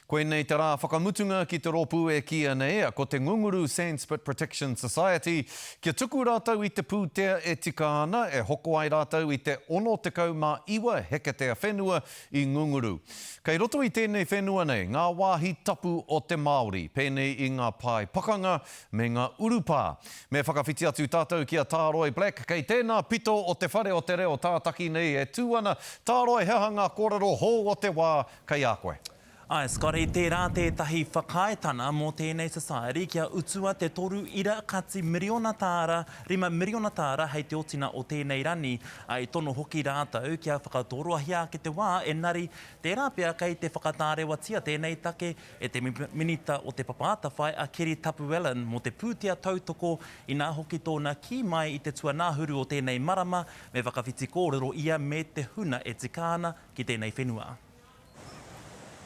Koinei te rā whakamutunga ki te rōpū e kīia nei ko te Ngunguru Sandspit Protection Society kia tuku rātou i te pūtea e tika ana e hoko ai rātou i te 69 heketea whenua i Ngunguru. Kei roto i tēnei whenua nei ngā wāhi tapu o te Māori, pēnei i ngā pae pakanga me ngā urupā. Me whakawhiti atu tātou ki a Tāroi Black kei tēnā pito o te whare o te reo tātaki nei e tū ana. Tāroi, he aha ngā kōrero hou o te wā Kei a koe. Ae Scotty, tērā tētahi whakaaetana mō tēnei society kia utua te toru ira kati miriona tāra, rima miriona tāra hei te otina o tēnei rani, ā, i tono hoki rātou kia whakatōroahia ake te wā, enari, tērā pea kei te whakatārewatia tēnei take e te Minita o Te Papa Atawhai a Keri Tapuelan mō te pūtea tautoko, inā hoki tōna kī mai i te tuanāhuru o tēnei marama me whakawhiti kōrero ia me te huna e tika ana ki tēnei whenua.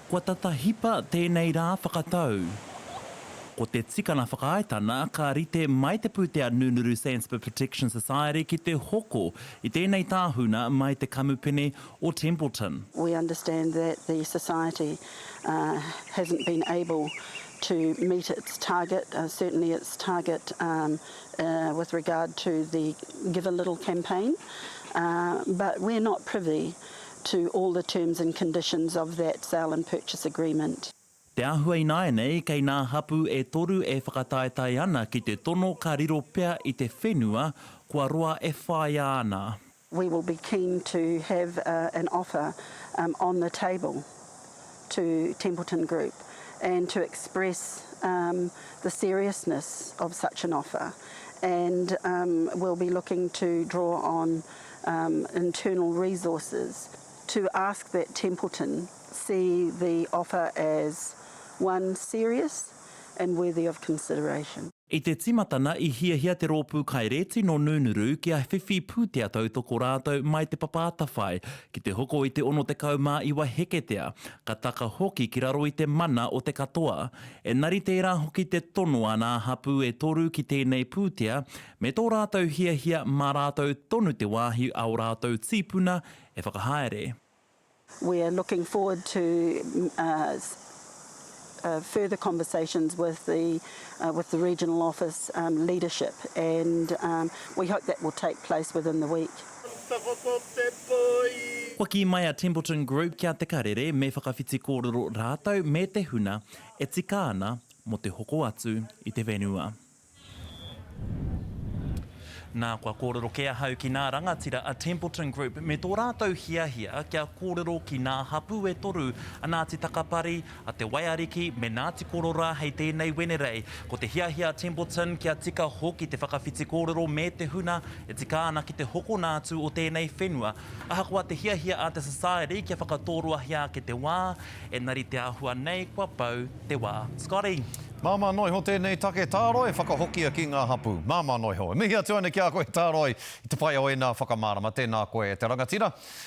Kua tata hipa tēnei rā whakatau. Ko te tikana whakaaetana ka rite mai te pūtea Nunuru Sandspit Protection Society ki te hoko i tēnei tāhuna mai te kamupene o Templeton. We understand that the society hasn't been able to meet its target, certainly its target with regard to the Give a Little campaign, but we're not privy to all the terms and conditions of that sale and purchase agreement. Te āhua ināianei, kei nā hapū e toru e whakataetae ana ki te tono ka riro pea i te whenua kua roa e whāia ana. We will be keen to have an offer on the table to Templeton Group and to express the seriousness of such an offer and we'll be looking to draw on internal resources to ask that Templeton see the offer as one serious and worthy of consideration. I te tīmatana i hiahia te rōpū kairēti nō Nūnuru kia whiwhi pūtea tautoko rātou mai Te Papa Atawhai ki te hoko i te 69 heketea, ka taka hoki ki raro i te mana o te katoa. Engari tērā hoki te tono a nā hapū e toru ki tēnei pūtea me tō rātou hiahia mā rātou tonu te wāhi a ō rātou tīpuna e whakahaere. We are looking forward to further conversations with the with the regional office leadership and we hope that will take place within the week. Kua kī mai a Templeton Group ki a Te Karere me whakawhiti kōrero rātou me te huna e tika ana mō te hoko atu i te whenua. Nā, kua kōrero kē ahau ki nā rangatira a Templeton Group me tō rātou hiahia kia kōrero ki nā hapū e toru a Ngāti Takapari, a Te Waiariki me Ngāti Kororā hei tēnei Wenerei. Ko te hiahia a Templeton kia tika hoki te whakawhiti kōrero me te huna e tika ana ki te hokona atu o tēnei whenua. Ahakoa te hiahia a te Society kia whakatōroahia ake te wā, Engari te āhua nei kua pau te wā. Scotty. Māmā noa iho tēnei take Tāroi, whakahokia ki ngā hapū. Māmā noa iho. E mihi atu ana ki a koe Tāroi i te pai o ēnā whakamārama. Tēnā koe e te rangatira.